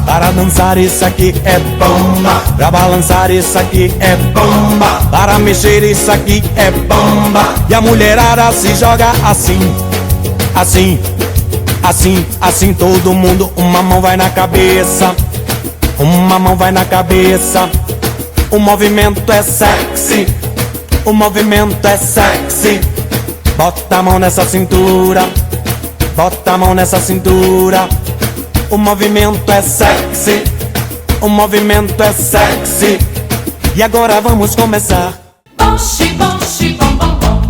Para dançar isso aqui é bomba. Pra balançar isso aqui é bomba. Para mexer isso aqui é bomba. E a mulherada se joga assim, assim, assim, assim. Todo mundo, uma mão vai na cabeça, uma mão vai na cabeça. O movimento é sexy, o movimento é sexy. Bota a mão nessa cintura, bota a mão nessa cintura. O movimento é sexy, o movimento é sexy. E agora vamos começar. Bom, xi, bom, xi, bom, bom, bom.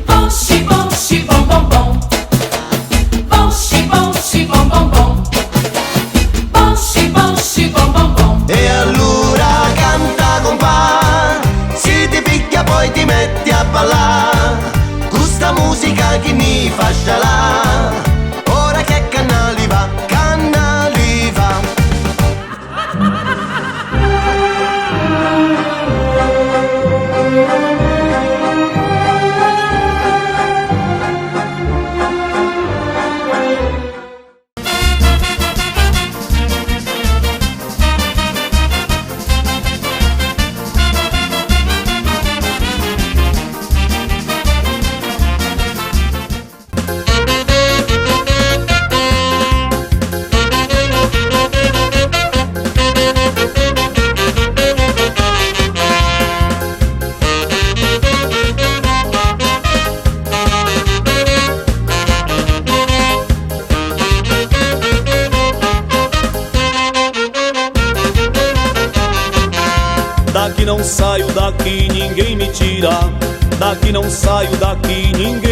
Bom, xi, bom, xi, bom, bom, bom. Bom, xi, bom, xi, bom, bom, bom. Bom, xi, bom, xi, bom, bom, bom. E allora canta compà, se ti picchia poi ti metti a ballare, questa musica che mi fa scialà, ora che canali va, canali va. Daqui não saio, daqui ninguém me tira. Daqui não saio, daqui ninguém